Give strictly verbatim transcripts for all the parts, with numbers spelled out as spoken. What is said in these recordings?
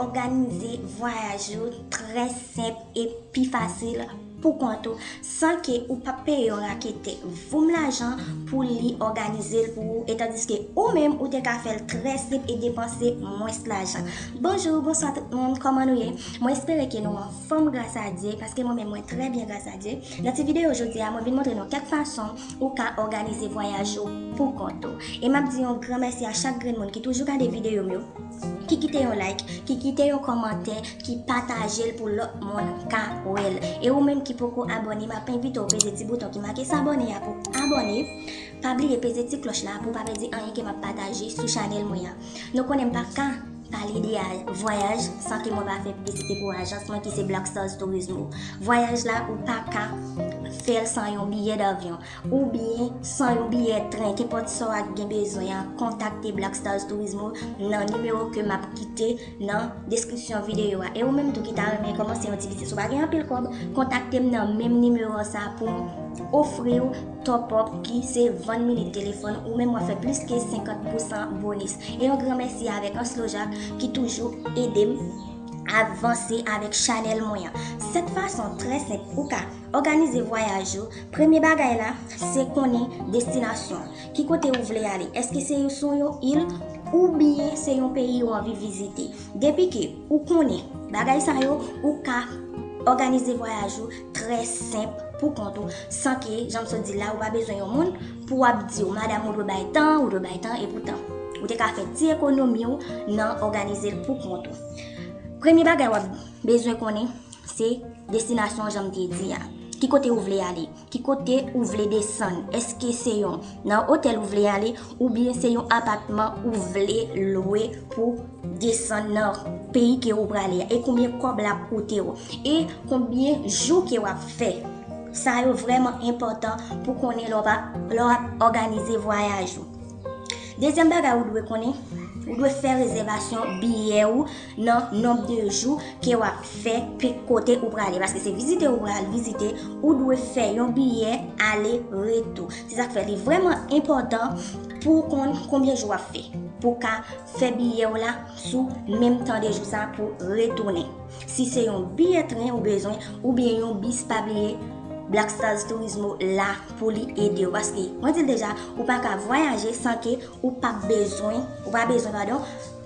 Òganize vwayaj ou trè senp e pi fasil pou kont ou, san ke ou pa peye yon rakete voum lajan pou li òganize l pou ou, e tandiske ou menm ou te ka fè l trè senp e depanse mwens lajan. Bonjou, bonswa tout moun, kòman nou ye? Mwen espere ke nou anfòm gras a Dye, paske mwen menm mwen trè byen gras a Dye. Nan ti videyo jodi a, mwen vin montre nou kèk fason ou ka òganize vwayaj ou pou kont ou. E m ap di yon gran mèsi a chak grenn moun ki toujou gade videyo m yo, ki kite yon like, ki kite yon kòmantè, ki pataje l pou lòt moun ka wè l. E ou menm ki poko abòne, m ap envite w peze ti bouton ki make s'abonner a pou abòne. Pa bliye peze ti klòch la pou pa pèdi anyen ke m ap pataje sou chanèl mwen an. Nou konnen m pa ka pale de a- vwayaj san ke mwen pa fè piblisite pou ajans mwen ki se Black Stars Turismo. Vwayaj la, ou pa ka fè l san yon biyè davyon oubyen san yon biyè tren, kenpòt sa w ap gen bezwen an, kontakte Black Stars Turismo nan nimewo ke m ap kite nan deskripsyon videyo a. E ou menm tou ki ta renmen kòmanse yon ti biznis, ou pa gen anpil kòb, kontakte m nan menm nimewo sa pou m ofri w top up ki se vann minit telefòn, ou menm w ap fè plis ke senkant pousan bonis. E yon gran mèsi avèk Anse Lojac ki toujou ede m avanse avèk chanèl mwen an. Sèt fason trè senp ou ka òganize vwayaj ou. Premye bagay la, se konnen destinasyon. Ki kote ou vle ale? Èske se sou yon il oubyen se yon peyi ou anvi vizite? Depi ke ou konnen bagay sa yo, ou ka òganize vwayaj ou trè senp pou kont ou, san ke, jan m sot di la, ou pa bezwen yon moun pou ap di w, madanm, ou dwe bay tan, ou dwe bay tan, epoutan ou te ka fè ti ekonomi w nan òganize l pou kont ou. Premye bagay w ap bezwen konnen, se destinasyon, jan m te di a. Ki kote ou vle ale? Ki kote ou vle desann? Èske se yon nan otèl ou vle ale, oubyen se yon apatman ou vle lwe pou desann nan peyi ke ou prale a? E konbyen kòb l ap koute w? E konbyen jou ke w ap fè? Sa yo vrèman enpòtan pou konnen lè w ap, lè w ap òganize vwayaj ou. Dezyèm bagay ou dwe konnen, ou dwe fè rezèvasyon biyè ou nan nonb de jou ke w ap fè pe- kote ou prale. Paske se vizite ou pral vizite, ou dwe fè yon biyè ale retou. Se sa k fè li vrèman enpòtan pou w konn konbyen jou w ap fè, pou w ka fè biyè w la sou menm tan de jou sa pou retounen. Si se yon biyè tren ou bezwen, oubyen yon bis, pa bliye Black Stars Turismo la pou li ede w. Paske, mwen di l deja, ou pa ka vwayaje san ke ou p ap bezwen, ou pa bezwen, padon,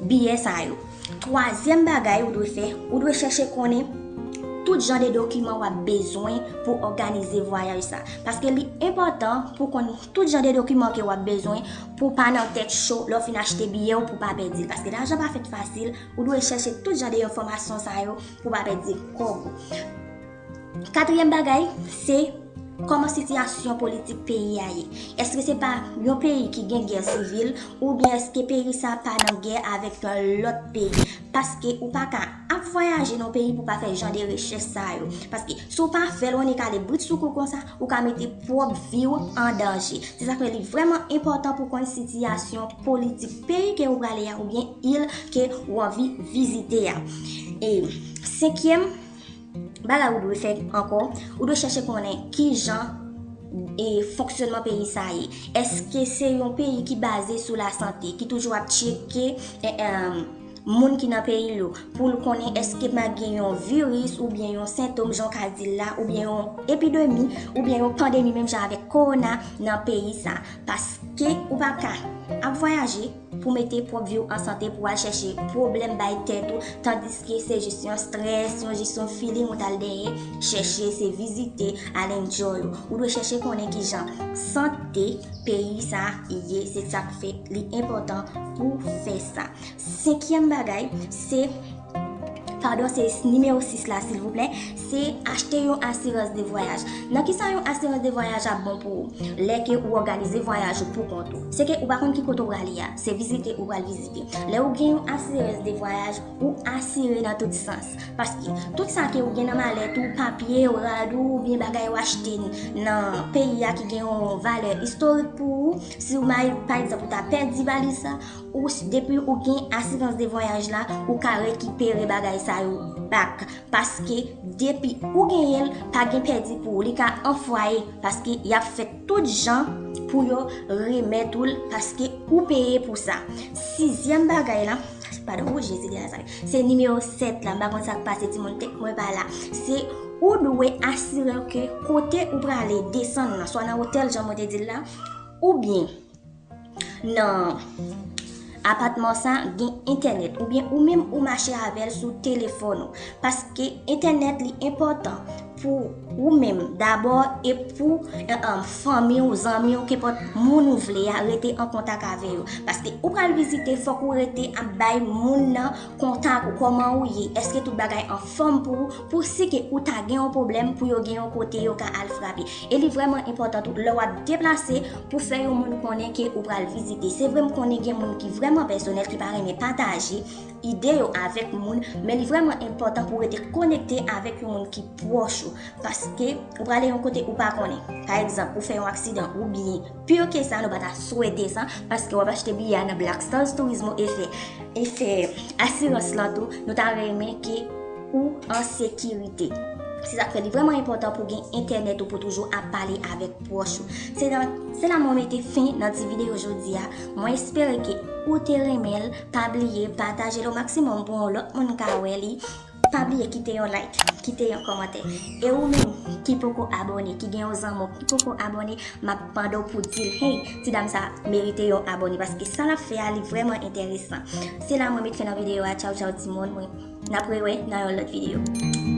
biyè sa yo. Twazyèm bagay ou dwe fè, ou dwe chèche konnen tout jan de dokiman w ap bezwen pou òganize vwayaj sa. Paske li enpòtan pou konn tout jan de dokiman ke w ap bezwen pou w pa nan tèt cho lè w fin achte biyè w pou w pa pèdi l. Paske lajan pa fèt fasil, ou dwe chèche tout jan de enfòmasyon sa yo pou w pa pèdi kòb ou. Katriyèm bagay, se kòman sitiyasyon politik peyi a ye. Èske se pa yon peyi ki gen gè sivil, oubyen èske peyi sa pa nan gè avèk yon lòt peyi? Paske ou pa ka ap vwayaje nan yon peyi pou w pa fè jan de rechèch sa yo. Paske si w pa fè l, w annik ale brit sou kou konsa, ou ka mete pwòp vi w an danje. Se sa k fè li vrèman enpòtan pou w konn sitiyasyon politik peyi ke ou prale a oubyen il ke ou anvi vizite a. E senkyèm bagay ou dwe fè ankò, ou dwe chèche konnen kijan e fonksyònman peyi sa ye. Èske se yon peyi ki baze sou lasante, ki toujou ap tcheke, e, e, moun ki nan peyi l yo, pou l konnen èske pa gen yon viris oubyen yon sentòm, jan w ka di l la, oubyen yon epidemi, oubyen yon pandemi, menm jan avèk kowona nan peyi sa. Paske ou pa ka ap vwayaje pou mete pwòp vi w an sante pou w al chèche pwoblèm bay tèt ou, tandiske se jis yon strès, yon jis yon feeling ou t al dèyè chèche, se vizite, al enjoy ou. Ou dwe chèche konnen kijan sante peyi sa ye, se sa k fè li enpòtan pou fè sa. Senkyèm bagay, se, padon, se nimewo sis la, silvouplè, se achte yon asirans de vwayaj. Nan kisa yon asirans de vwayaj ap bon pou ou? Lè ke ou òganize vwayaj ou pou kont ou, se ke ou pa konn ki kote ou prale a, se vizite ou pral vizite. Lè ou gen yon asirans de vwayaj, ou asire nan tout sans. Paske tout sa ke ou gen nan malèt ou, papye, rad ou, oubyen bagay ou achte nan peyi a ki gen yon valè istorik pou ou, si w may, pa egzanp, ou ta pèdi valiz sa, ou s- depi ou gen asirans de vwayaj la, ou ka rekipere bagay sa yo back. Paske depi ou genyen l, pa gen pèdi pou ou. Li ka anfwaye, paske y ap fè tout jan pou yo remèt ou l, paske ou peye pou sa. Sizyèm bagay la, padon, o Jezi de Nazarèt, se nimewo sèt la, m pa konn sa k pase timoun, tèt mwen pa la. Se ou dwe asire w ke kote ou prale desann nan, swa nan otèl, jan mwen te di l la, oubyen nan apatman sa gen entènèt, oubyen ou menm ou mache avè l sou telefòn ou. Paske entènèt li enpòtan pou ou menm dabò e pou eh, eh, fanmi w, zanmi w, kenpòt moun ou vle a, rete an kontak avè yo. Paske ou pral vizite, fòk ou rete ap bay moun nan kontak ou, kòman ou ye, èske tout bagay anfòm pou ou, pou si ke ou ta gen yon pwoblèm, pou yo gen yon kote yo ka al frape. E li vrèman enpòtan tou, lè w ap deplase, pou fè yon moun konnen ke ou pral vizite. Se vre, m konnen gen moun ki vrèman pèsonèl, ki pa renmen pataje ide yo avèk moun, men li vrèman enpòtan pou w rete konekte avèk yon moun ki pwòch ou, paske ou prale yon kote ou pa konnen. Pa egzanp, ou fè yon aksidan, oubyen, pi ke sa, nou pa ta swete sa, paske w ap achte biyè a nan Black Stars Turismo e fè, e fè asirans lan tou, nou ta renmen ke ou an sekirite. Se sa k fè li vrèman enpòtan pou gen entènèt ou pou toujou ap pale avèk pwòch ou. Se la, se la mwen mete fen nan ti videyo jodi a. Mwen espere ke ou te renmen l. Pa bliye pataje l o maksimòm pou yon lòt moun ka wè li. Pa bliye kite yon like, kite yon kòmantè. E ou menm ki poko abòne, ki gen yon zanmi w ki poko abòne, m ap mande w pou di l, hey, ti dam sa merite yon abòne, paske sa l ap fè a li vrèman enteresan. Se la mwen met fen nan videyo a. Tchaw, tchaw, timoun. Mwen, n ap rewè nan yon lòt videyo.